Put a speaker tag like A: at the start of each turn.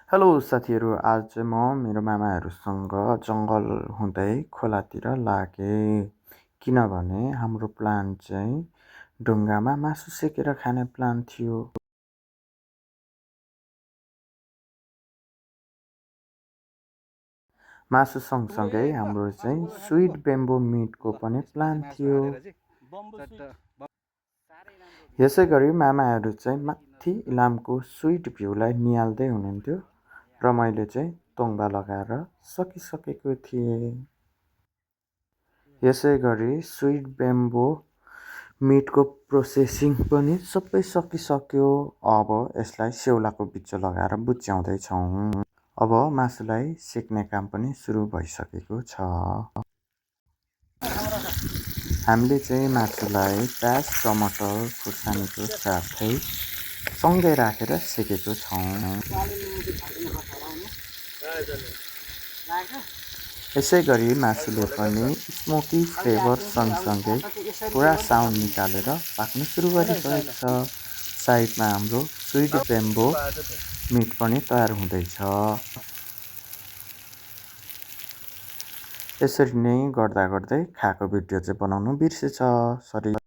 A: Hello साथीहरू, आज चाहिँ म मेरो मामाहरूसँग जङ्गल हुँदै खोलातिर लागेँ। किनभने हाम्रो प्लान चाहिँ ढुङ्गामा मासु सेकेर खाने प्लान थियो। मासु सँगसँगै हाम्रो चाहिँ स्विट बेम्बो मिटको पनि प्लान थियो। यसै गरी मामाहरू चाहिँ माथि इलामको स्विट भ्यूलाई निहाल्दै हुनुहुन्थ्यो र मैले चाहिँ तोङ्बा लगाएर सकिसकेको थिएँ। यसै गरी स्विट बेम्बो मिटको प्रोसेसिङ पनि सबै सकिसक्यो। अब यसलाई सेउलाको बिच्चो लगाएर बुच्याउँदैछौँ। अब मासुलाई सेक्ने काम पनि सुरु भइसकेको छ। हामीले चाहिँ मासुलाई प्याज, टमाटर, खुर्सानीको साथै सँगै राखेर सेकेको छौँ। यसै गरी मासुले पनि स्मोकी फ्लेभर सँगसँगै पुरा साउन्ड निकालेर पाक्न सुरु गरिसकेको छ। साइडमा हाम्रो स्विट बेम्बो मिट पनि तयार हुँदैछ। यसरी नै गर्दा गर्दै खाएको भिडियो चाहिँ बनाउनु बिर्सेछ। सरी।